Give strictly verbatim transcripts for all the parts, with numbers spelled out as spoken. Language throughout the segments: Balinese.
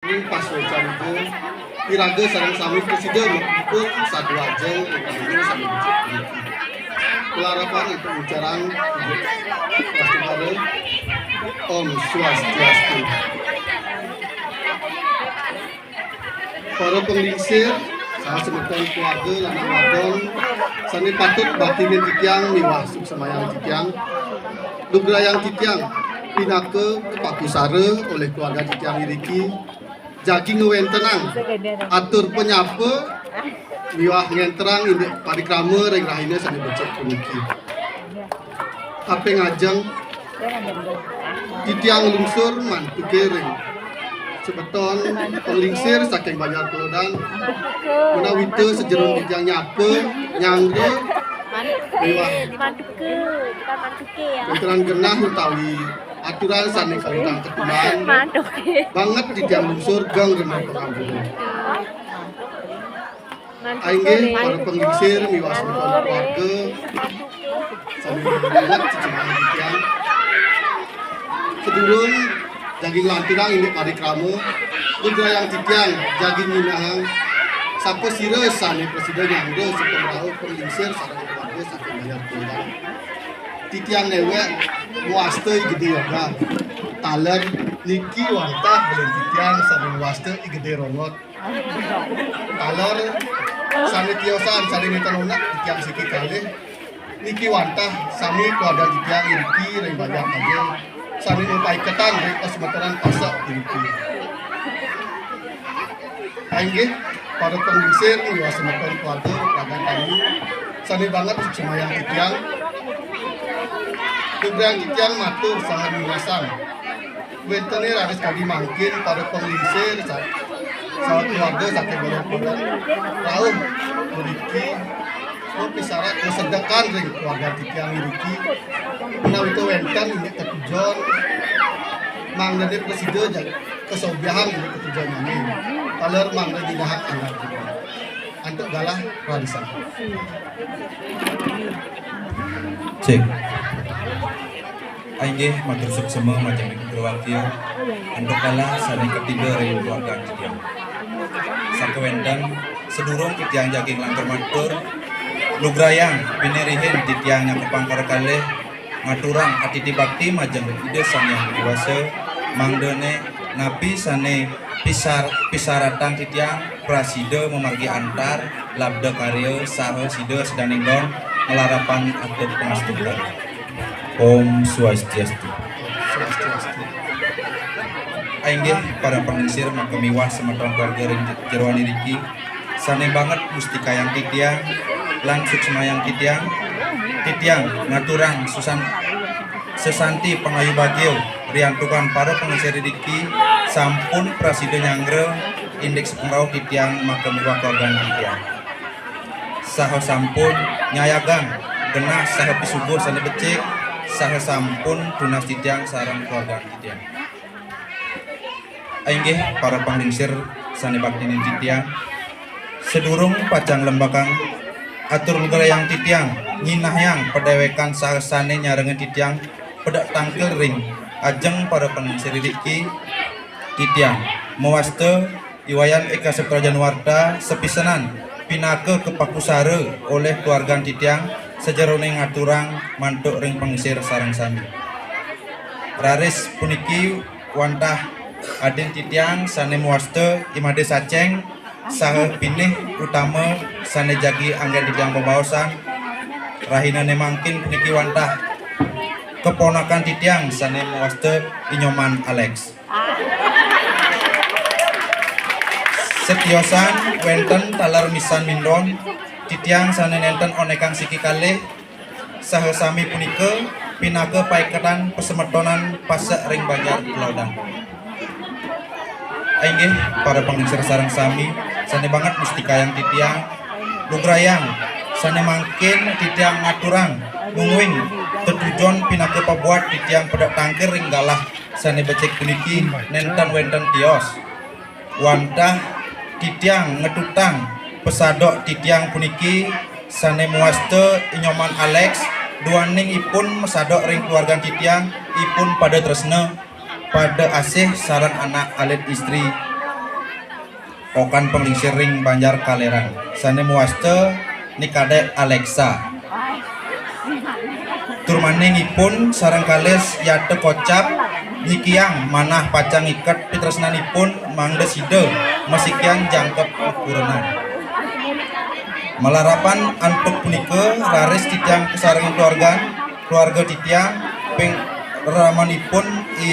Ing pasuécan iraga sareng sami prasida mapupul sadua ajeng ing rahina sané becik puniki. Malarapan antuk nguncarang Wastugara. Om Swastiastu. Para panglingsir, saha semeton keluarga lanang wadon sané patut baktinin titiang miwah suksemayang titiang, lugrayang titiang pinaka kapakusara olih keluarga titiang iriki, jagi ngwéntenang atur panyapa miwah ngénterang indik parikrama ring rahina sané becik puniki. Kaping ajeng, titiang nglungsur mantuké ring semeton panglingsir saking Banjar Kelodan, menawi ta sajeroning titiang nyapa, nyanggra, miwah Mantuké, bukan mantuké ya. Aturan genah utawi aturan sané kawitang ketuban. Mantuké. Banget titiang nglungsur geng ring pangampura. Inggih, para panglingsir miwah semeton keluarga, sané banget cicing titiang. Sadurung jagi nglanturang indik parikrama, lugrayang titiang jagi nyinahang sapasira sané prasida nyanggra sapangrauh panglingsir sareng keluarga saking Banjar Kelodan. Titiang néwék mawasta I Gedé Yoga. Taler niki wantah beli titiang sané mawasta I Gedé Rongot. Taler sané tiosan sané nénten onak titiang siki kalih. Niki wantah sami keluarga titiang iriki ring Banjar Pagé sané mapaiketan ring pasemetonan pasek iriki. Inggih, para panglingsir miwah semeton keluarga, ragan tamu, sané banget suksemayang titiang. Lugrayang titiang matur saha nunas. Wénten raris kadi mangkin para panglingsir sa-, saha keluarga saking Banjar Kelodan rauh mriki mapisarat masedekan ring keluarga titiang iriki. Menawi wénten indik tetujon mangdané prasida jag-, kasobiahang indik tetujon nami. Taler mangda nyinahang anak. Antuk galah rarisang. Cek. Inggih, matur suksema majeng ring Purwakia. Antuk galah sané katiga ring keluarga titiang. Sakawénten, sadurung titiang jagi nglantur matur, lugrayang pinih rihin titiang nyakupang para kalih ngaturang atiti bakti majeng ring Ida Sang Hyang Widhi Wasa, mangdané napi sané pisar-, pisaratang titiang prasida mamargi antar, labda karya, saha sida sida ninggon malarapan atur pangastuti. Om Swastiastu. Inggih, para panglingsir maka miwah semeton keluarga ring jeroan iriki, sané banget mustikayang titiang, lan suksemayang titiang, titiang ngaturang susan-, sesanti pangayu bagia riantukan para panglingsir iriki sampun prasida nyanggra indik sapangrauh titiang maka miwah keluargan titiang. Saha sampun nyayagang genah saha pisuguh sané becik, saha sampun tunas titiang sareng keluargan titiang. Inggih, para panglingsir sané baktinin titiang, sadurung pacang lembakang atur lugrayang titiang nyinahang padéwékan saha sané nyarengin titiang pedek tangkil ring ajeng para panglingsir iriki, titiang mawasta I Wayan Eka Saputra Januarta sapisanan pinaka kapakusara olih keluargan titiang sajeroning ngaturang mantuk ring panglingsir sareng sami. Raris puniki wantah adin titiang sané mawasta I Madé Saceng saha pinih utama sané jagi anggén titiang bebaosan. Rahinané mangkin puniki wantah keponakan titiang sané mawasta I Nyoman Alex. Setiosan wénten taler misan mindon, titiang sané nénten onékang siki kalih, saha sami punika pinaka paiketan pasemetonan pasek ring Banjar Kelodan. Inggih, para panglingsir sareng sami, sané banget mustikayang titiang, lugrayang, sané mangkin titiang ngaturang mungguing tetujon pinaka pabuat titiang pedek tangkil ring galah sané becik puniki nénten wénten tios. Wantah titiang ngetutang pasadok titiang puniki sané mawasta I Nyoman Alex, duaning ipun masadok ring keluargan titiang, ipun pada tresna, pada asih sareng anak alit istri. Pokan panglingsir ring Banjar Kaleran, sané mawasta Ni Kadék Alexa. Tur malih ipun sareng kalih yata kocap nyikiang manah pacang iket pitresnanipun mangda sida masikian jangkep kurenan. Malarapan antuk punika raris titiang kasarengin keluargan, keluarga titiang ping ramanipun I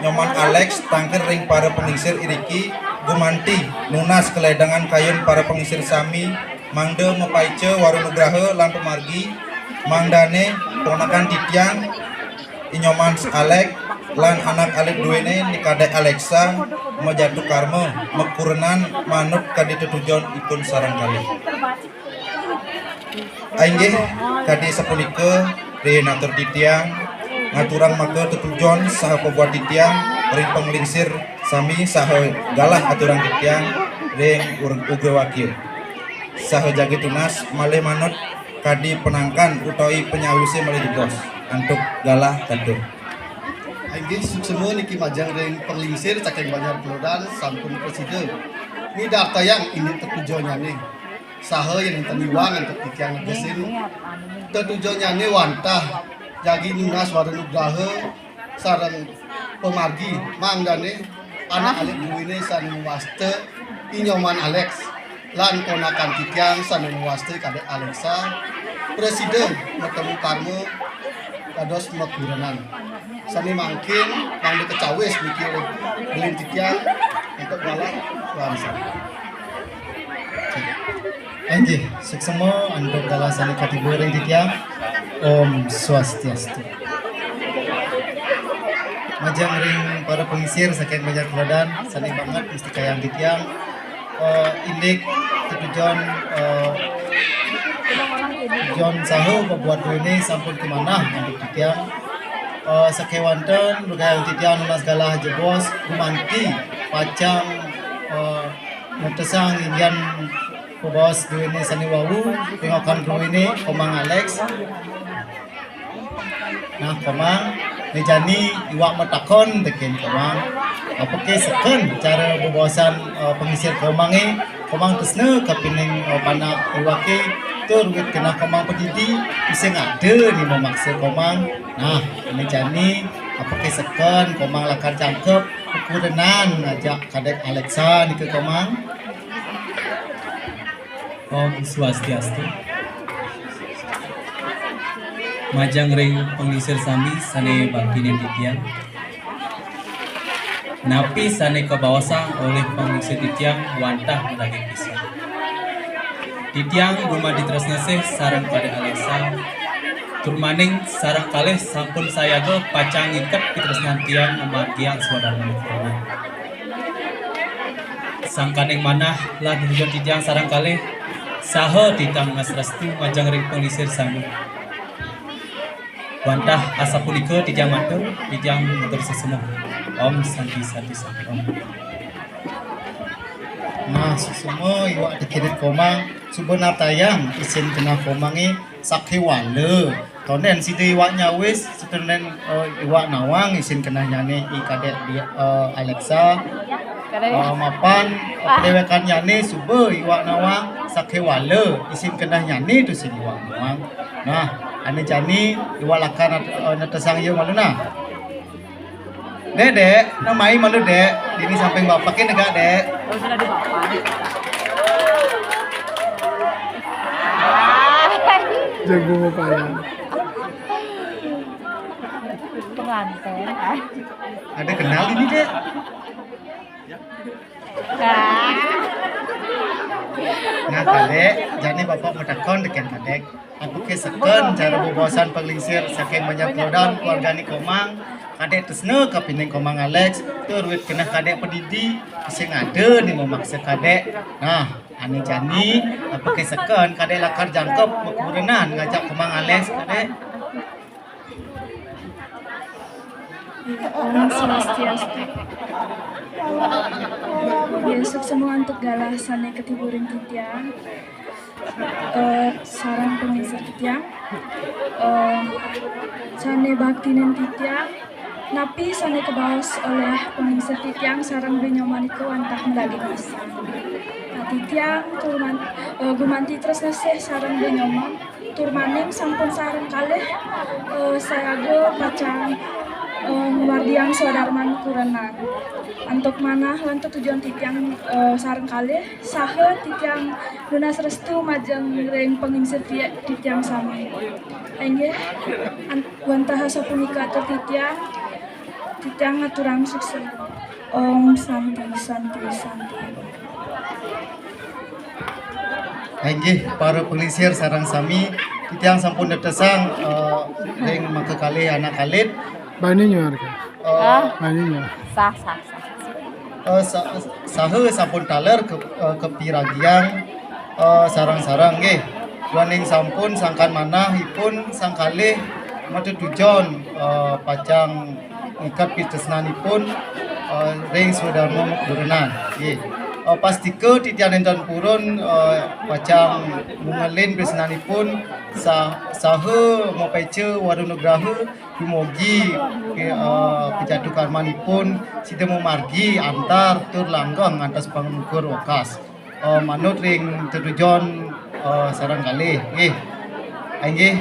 Nyoman Alex tangkil ring para panglingsir iriki gumanti nunas kaledangan kayun para panglingsir sami mangda mapaica wara nugraha lan pamargi mangdané ponakan titiang I Nyoman Alex lan anak alit duéné Ni Kadék Alexa majatu karma makurenan manut kadi tetujon ipun sareng kalih. Inggih, kadi sapunika ring atur titiang, ngaturang maka tetujon saha pabuat titiang ring panglingsir sami saha galah aturang titiang ring ur-, ugra wakia. Saha jagi tunas malih manut kadi penangkan utawi panyawisé malih jebos antuk galah katur. Inggih, suksma niki majeng ring panglingsir saking Banjar Pelodan sampun prasida midartayang indik tetujonnyané. Saha yén nénten iwang antuk titiang negesin tetujonnyané wantah jagi nunas wara nugraha sareng pamargi mangdané anak alit duéné sané mawasta I Nyoman Alex lan ponakan titiang sané mawasta Kadék Alexa prasida matemu karma dados makurenan. Sané mangkin mangda kacawis niki olih beliné titiang antuk galah wangsan. Inggih, suksma antuk galah sané katiba ring titiang. Om Swastiastu. Majeng ring para panglingsir saking Banjar Pelodan, sané banget mustikayang titiang. Eh, indik tetujon, eh, tetujon saha pabuat duéné sampun kamanah antuk titiang. Eh, sakéwanten, nugayang titiang nunas galah jebos, gumanti pacang, eh, netesang inggian pabaos duéné sané wau, ring okan duéné Komang Alex. Nah, Komang, né jani iwak matakon tekén Komang. Apaké seken cara bebaosan, eh, panglingsir Komangé? Komang tresna kapining, eh, panak iwaké, tur wit keneh Komang padidi, tusing ada né mamaksa Komang. Nah, né jani, apaké seken Komang lakar jangkep kurenan ngajak Kadék Alexa nika Komang? Om Swastiastu. Majeng ring panglingsir sami sané baktinin titiang. Napi sané kabaosang olih panglingsir titiang wantah madaging pisan. Titiang dumados tresna sih sareng Kadék Alexa. Tur malih sareng kalih sampun sayaga pacang ngiket pitresnan tiang mamargiang swadarma. Sangkaning manah lan nuju titiang sareng kalih, saha titiang nunas restu majeng ring panglingsir sami. Wantah asapunika titiang matur, titiang matur suksma. Om Santi Santi Santi Om. Nah, suksma iwak tekén Komang, suba nartayang isin keneh Komangé sakéwala. Tondén sida iwak nyawis, satondén, eh, iwak nawang isin kenehnyané I Kadék di-, eh, Alexa. Eh, mapan, eh, padéwékannyané suba iwak nawang sakéwala isin kenehnyané tusing iwak nawang. Nah, ané jani iwak lakar nat-, eh, netesang ia malu nah. Dék, Dék, nah mai malu, Dék. Dini samping bapaké negak, Dék. Oh, sudah di bapak. Jago papayan. Pengantin. Ada kenal ini, Dék. Nah, Kadék, jani Bapak matakon tekén Kadék. Apaké seken cara bebaosan panglingsir saking Banjar Pelodan, keluargané Komang, Kadék tresna kapining Komang Alex, tur wit keneh Kadék padidi, sing ada né mamaksa Kadék. Nah, ané jani, apaké seken Kadék lakar jangkep makurenan ngajak Komang Alex, Kadék? Om Swastiastu. Ya, suksma antuk galah sané katiba ring titiang. Eh, sareng panglingsir titiang. Eh, sané baktinin titiang. Napi sané kabaos olih panglingsir titiang sareng Bli Nyoman nika wantah maladi masa. Nah, titiang tur man-, eh, gumanti tresna sih sareng Bli Nyoman. Tur malih sampun sareng kalih, eh, sayaga pacang, eh, ngamargiang swadarman kurenan. Antuk manah lan tetujon titiang, eh, sareng kalih, saha titiang nunas restu majeng ring panglingsir ti-, titiang sami. Inggih, an-, wantah sapunika atur titiang, titiang ngaturang suksma. Om Santi, Santi, Santi. Inggih, para panglingsir sareng sami, titiang sampun netesang, eh, ring makakalih anak alit. Bani nyuar ka? Eh, ah. Bani nyuar. Sah, sah, sah. Eh, sa-, saha sampun taler ke, eh, kapiragiang, eh, sareng-sareng nggih. Duaning sampun sangkan manah ipun sang kalih matetujon, eh, pacang ngiket pitresnanipun, eh, ring swadarma makurenan. Nggih. Eh, pastika titiang nenten purun, eh, pacang ngungelin pitresnanipun sa-, saha mapaica wara nugraha dumugi, eh, pajatukarmanipun sida mamargi antar tur langgeng ngantos pangkur wekas. Eh, manut ring tetujon, eh, sareng kalih. Nggih. Inggih,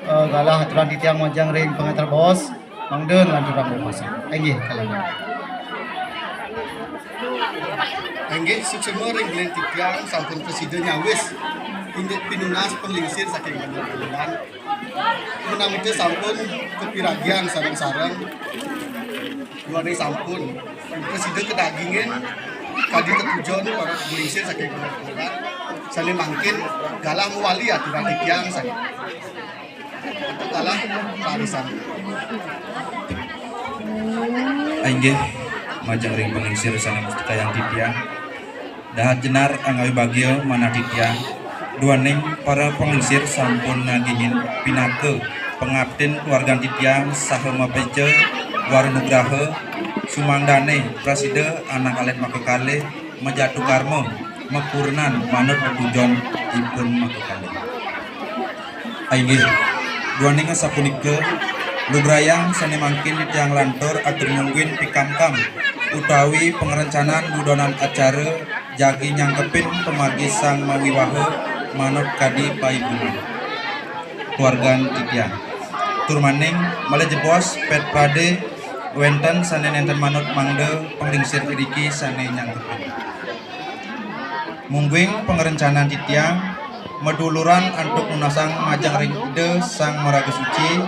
eh, galah aturan titiang majeng ring pangantar baos. Mangda nglanturang pamasa. Inggih, kalih. Inggih, suksma ring bilih titiang sampun prasida nyawis indik pinunas panglingsir saking Banjar Tulan. Menamita sampun kapiragiang sareng-sareng. Duaning sampun prasida kadagingin kadi tetujon para panglingsir saking Banjar Tulan. Sané mangkin galah mawali aturan titiang saking Kalah parisan. Inggih, majeng ring panglingsir sané mustikayang titiang. Dahat jenar angawi bagia manah titiang. Duaning para panglingsir sampun ngagingin pinaka pangaptin keluargan titiang saha mapaica wara nugraha sumangdané prasida anak alit makakalih majatukarma makurenan manut tetujon ipun makakalih. Inggih, duaning sapunika, lugrayang sané mangkin titiang lantur atur mungguing pikamkam utawi pangrencanan dudonan acara jagi nyangkepin pamargi sang mawiwaha manut kadi paiguman keluargan titiang. Tur malih malih jebos pét pradé wénten sané nénten manut mangda panglingsir iriki sané nyangkepin. Mungguing pangrencanan titiang maduluran antuk nunasang majeng ring Ida Sang Maraga Suci,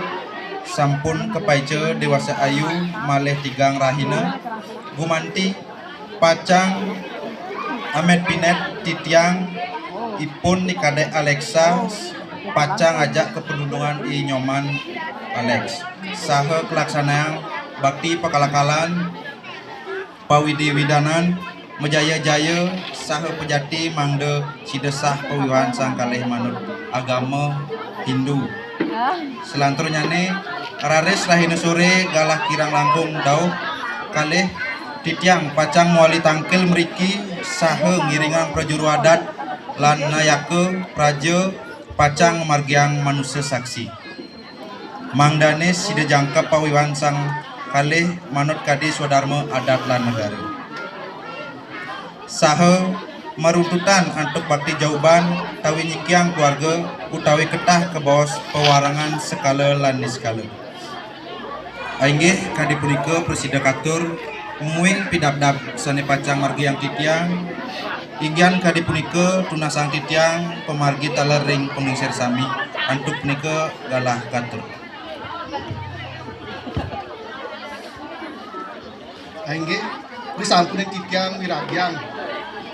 sampun kapaica déwasa ayu malih tigang rahina, gumanti pacang amét pinét titiang ipun Ni Kadék Alexa pacang ajak ka padunungan I Nyoman Alex saha kalaksanayang bakti pakalakalan pawidi-widanan, majaya-jaya saha pajati mangda sida sah pawiwahan sang kalih manut agama Hindu. Salanturnyané, raris rahina soré galah kirang langkung dauh kalih titiang pacang mawali tangkil mriki saha ngiringang prajuru adat lan nayaka praja pacang ngamargiang manusa saksi. Mangdané sida jangkep pawiwahan sang kalih manut kadi swadarma adat lan negara. Saha maruntutan antuk bakti jauban tawi nyikiang keluarga utawi ketah kabaos pawarangan sekala lan niskala. Inggih kadi punika prasida katur, mungguing pidabdab sané pacang margiang titiang, inggian kadi punika tunasang titiang pamargi taler ring panglingsir sami, antuk punika galah katur. Inggih, disampuning titiang miragiang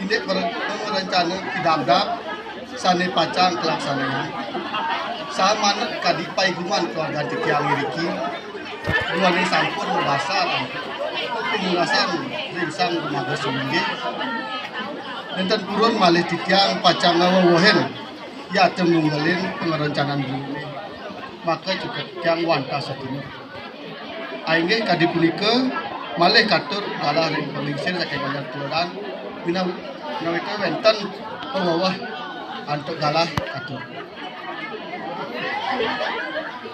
indik per-, pangrencana pidabdab sané pacang kalaksanayang. Saha manut kadi paiguman keluarga titiang iriki, duaning sampun mabasar pinunasan ring Sang Dumados Suminggih. Nénten purun malih titiang pacang ngawewehin yata munggelin pangrencanan benihné. Maka cukup titiang wantah satinut. Inggih kadi punika malih katur galah ring panglingsir saking Banjar Tulan, minawita wénten pangaweh antuk galah katur.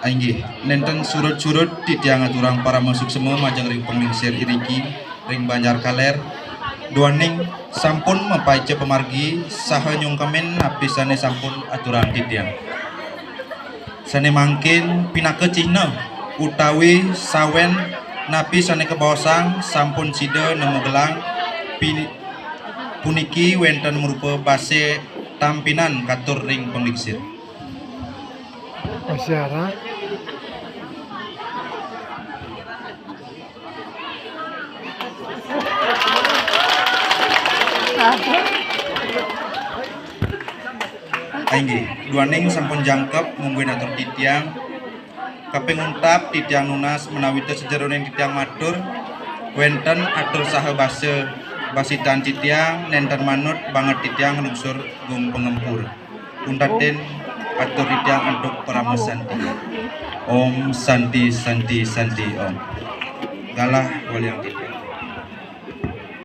Inggih, nenten surud-surud titiang aturang parama suksma majeng ring panglingsir iriki ring Banjar Kaler, duaning sampun mapaica pamargi saha nyungkemin napi sane sampun aturang titiang. Sane mangkin pinaka cihna utawi sawen napi sane kabaosang sampun sida nemu gelang, pi-, puniki wenten marupa base tampinan katur ring panglingsir. Masyarakat. Inggih, duaning sampun jangkep mungguing atur titiang. Kaping untat titiang nunas menawi ta sajeroning titiang matur, wenten atur saha basa basitan titiang nenten manut banget titiang lungsur gung pangempur. Untatin atur titiang antuk parama santi. Om Santi, Santi, Santi, Om. Galah waliang titiang.